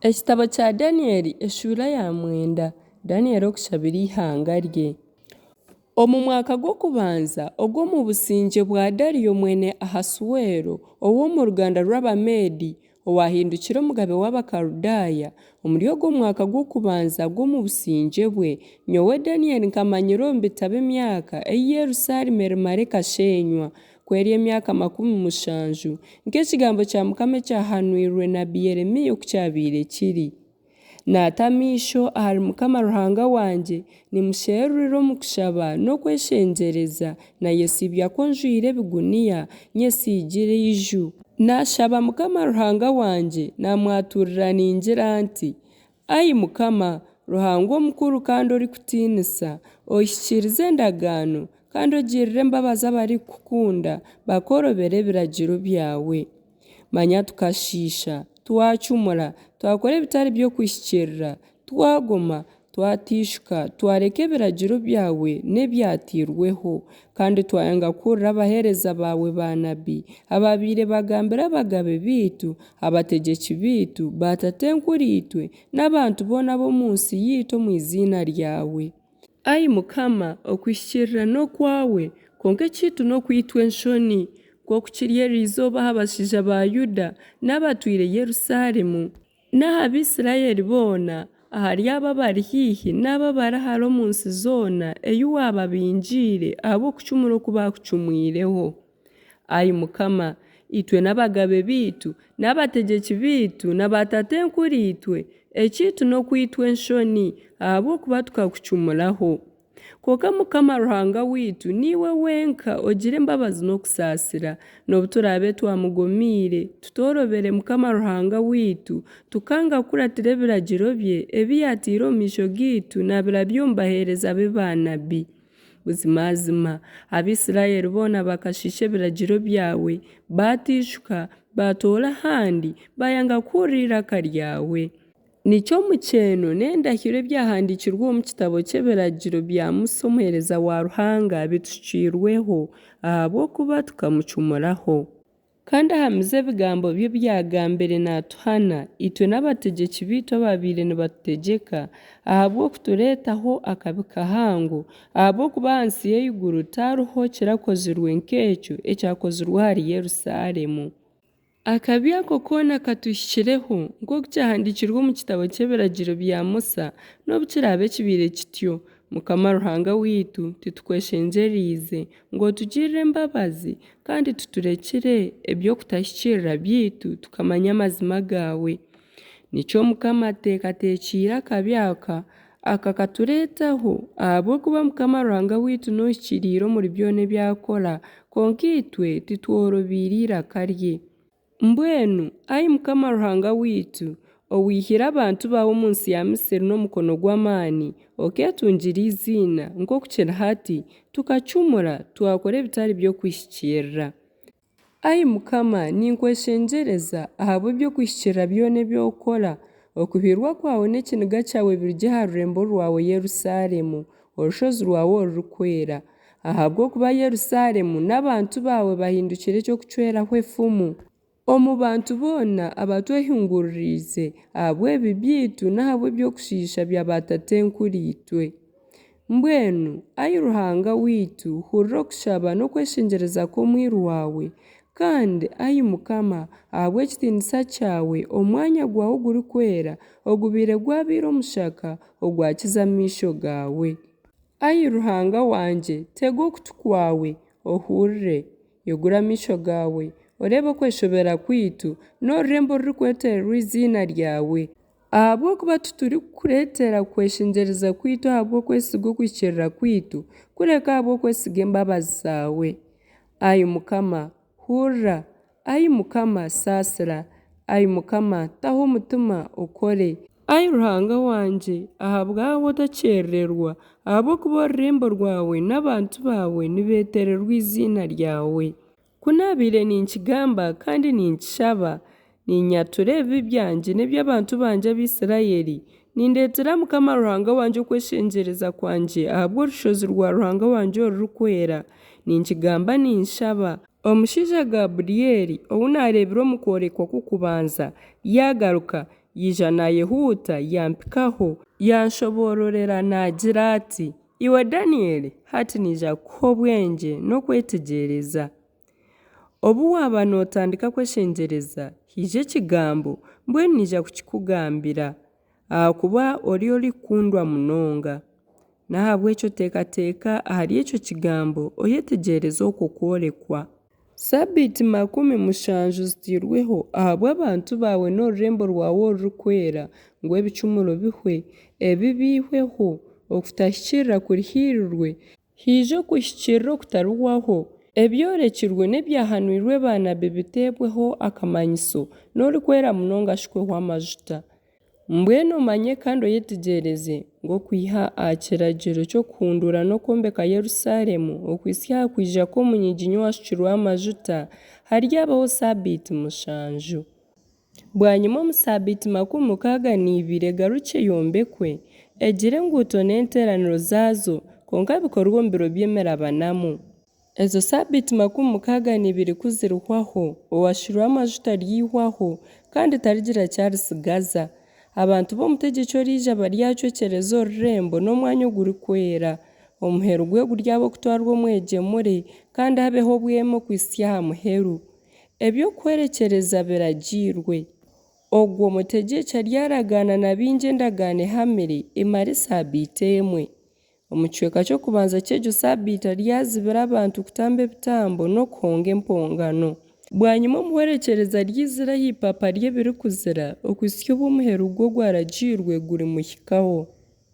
Ekitabo kya Daniyeli eshuura ya mwenda. Daniyeli okushabira eihanga rye. Omu mwaka gw'okubanza ogw'omu busingye bwa Dariyo mwene Ahasuwero ow'omu ruganda rw'Abameedi, owaahindukire omugabe w'Abakaludaaya, omuri ogwo mwaka gw'okubanza gw'omu busingye bwe, nyowe Daniyeli nkamanyira omu bitabo emyaka ei Yerusalemu erimara ekasheenywa, ku eri emyaka 70, nk'ekigambo kya Mukama ekyahanwirwe nabi Yeremiya oku kyabaire kiri. Naata amaisho ahari Mukama Ruhanga wangye, nimmusherurira omu kushaba n'okweshengyereza, naayesiibyakwo njwaire ebiguniya, nyesiigire eiju. Naashaba Mukama Ruhanga wangye, naamwaturira ningira nti, Ai Mukama, Ruhanga omukuru kandi orikutiinisa, ohikiiriza endagaano, kandi ogirira embabazi abarikukukunda, bakoorobera ebiragiro byawe. Manya tukashiisha, twacumura, twakora ebitari by'okuhikiirira, twagoma, twateishuka, twareka ebiragiro byawe n'ebyatairweho, kandi twayanga kuhurira abaheereza baawe baanabi, abaabaire bagambira abagabe baitu, abategyeki baitu, baatatenkuriitwe, n'abantu boona ab'omu nsi yaitu omu iziina ryawe. Ai Mukama, okuhikiirira n'okwawe, kwonka ekyaitu n'okwitwa enshoni, nk'oku kiri eri izooba aha bashaija ba Yuda n'abatwire Yerusaalemu, n'aha Baisiraeli boona, ahari abo abari haihi n'abo abari hare omu nsi zoona ei waababingiire ahabw'okucumura oku baakucumwireho. Ai Mukama, itwe n'abagabe baitu, n'abategyeki baitu na baatatenkuriitwe, ekyaitu n'okwitwa enshoni, ahabw'okuba tukakucumuraho. Kwonka Mukama Ruhanga waitu niiwe wenka ogira embabazi n'okusaasira, n'obu turaabe twamugomeire, tutoorobere Mukama Ruhanga waitu, tukanga kukuratira ebiragiro bye ebi yaataire omu maisho gaitu naabirabya omu baheereza be baanabi. Buzimazima, Abaisiraeli boona bakashiisha ebiragiro byawe, baataishuka, baatoora ahandi, baayanga kuhurira eiraka ryawe. Nikyo omukyeeno n'endahiro ebyahandiikirwe omu kitabo ky'ebiragiro bya Musa omuheereza wa Ruhanga bitushukirweho, ahabw'okuba tukamucumuraho. Kandi ahamize ebigambo bye ebi yaagambire naatuhana, itwe n'abategyeki baitu abaabaire nibatutegyeka, ahabw'okutureetaho akabi kahango, ahabw'okuba ahansi y'eiguru tihariho kirakozirwe nk'ekyo ekyakozirwe ahari Yerusaalemu. Akabi ako koona katuhikireho, nk'oku kyahandiikirwe omu kitabo ky'ebiragiro bya Musa, n'obu kiraabe kibaire kityo, Mukama Ruhanga waitu titukweshengyereize ngu otugirire embabazi kandi tuturekire eby'okutahikiirira byaitu tukamanya amazima gaawe. Nikyo Mukama ateekateekiire akabi aka akakatureetaho, ahabw'okuba Mukama Ruhanga waitu n'ohikiriire omuri byona ebi akora, kwonka itwe titworobeire eiraka rye. Mbwenu, ai Mukama Ruhanga waitu, owaihire abantu baawe omu nsi ya Misiri n'omukono gw'amaani, okeetungira eiziina, nk'oku kiri hati, tukacumura, twakora ebitari by'okuhikiirira. Ai Mukama, ninkweshengyereza, ahabw'eby'okuhikiirira byona ebi okora, okuhiirwa kwawe n'ekiniga kyawe birugye aha rurembo rwawe Yerusaalemu, orushozi rwawe orurikwera. Ahabw'okuba Yerusaalemu n'abantu baawe bahindukire eky'okucweraho efumu omu bantu boona abatwehinguririize, ahabw'ebibi byaitu n'ahabw'eby'okushiisha bya baatatenkuriitwe. Mbwenu, ai Ruhanga waitu, hurira okushaba n'okweshengyereza kw'omwiru waawe, kandi, ai Mukama, ahabw'ekitiinisa kyawe, omwanya gwawe ogurikwera ogubaire gwabaire omushaka, ogwakize amaisho gaawe. Ai Ruhanga wangye, tega okutu kwawe, ohurire. Yigura amaisho gaawe, oreebe okweshobera kwaitu, n'orurembo orurikwetererwa eiziina ryawe. Ahabw'okuba titurikukureetera kweshengyereza kwaitu ahabw'okwesiga okuhikiirira kwaitu, kureka ahabw'okwesiga embabazi zaawe. Ai Mukama, hurira! Ai Mukama, saasira! Ai Mukama, taho omutima, okore! Ai Ruhanga wangye, ahabwawe otakyerererwa, ahabw'okuba orurembo rwawe n'abantu baawe nibeetererwa eiziina ryawe. Ku naabaire ninkigamba kandi ninkishaba, ninyatura ebibi byangye n'eby'abantu bangye Abaisiraeli, nindeetera Mukama Ruhanga wangye okweshengyereza kwangye ahabw'orushozi rwa Ruhanga wangye orurikwera, ninkigamba ninshaba, Omushaija Gaaburieli, ou naareebire omu kworekwa kw'okubanza, yaagaruka, Yaija naayehuuta, yampikaho, yanshoboororera naagira ati, Iwe Daniyeli, hati niinyija kukuha obwengye n'okwetegyereza. Obu waaba nootandika kweshengyereza, haija ekigambo, mbwenu naija kukikugambira, ahakuba ori orikukundwa munonga. N'ahabw'ekyo teekateeka ahari ekyo kigambo, oyetegyereze okwo kworekwa. Saabiiti 70 zitairweho ahabw'abantu baawe n'orurembo rwawe orurikwera, ngu ebicumuro bihwe, ebibi biihweho, okutahikiirira kurihiirirwe, haije okuhikiirira okutarihwaho, ebyorekirwe n'ebyahanwirwe baanabi biteebweho akamanyiso, n'Orikwera munonga ashukweho amajuta. Mbwenu omanye kandi oyetegyereze ngu okwiha aha kiragiro ky'okuhunduuza n'okwombeka Yerusalemu okuhitsya aha kwija kw'omunyiginya owashukirweho amajuta, haryabaho saabiiti mushanju. Bwanyima omu saabiiti 62 egarukye eyombekwe, egire enguuto n'enteeraniro zaazo, kwonka bikorwe omu biro by'emirabanamu. Ezo saabiiti 62 ku zirihwaho, owashukirweho amajuta aryaihwaho, kandi tarigira ki aritsigaza. Abantu b'omutegyeki oriija baryacwekyereza orurembo n'Omwanya Ogurikwera. Omuheru gwe guryaba okutwarwa omwegyemure, kandi habeho obweme okuhitsya aha muheru. Eby'okuhwerekyereza biragiirwe. Ogwo mutegyeki aryaragaana na baingi endagaano ehamire, emare esaabiiti emwe. Omu kicweka ky'okubanza ky'egyo saabiiti aryazibira abantu kutamba ebitambo n'okuhonga empongano. Bwanyima omuhwerekyereza aryaizira aha ipapa ry'ebirikuzira, okuhitsya obu omuheru gwe ogwaragiirwe gurimuhikaho.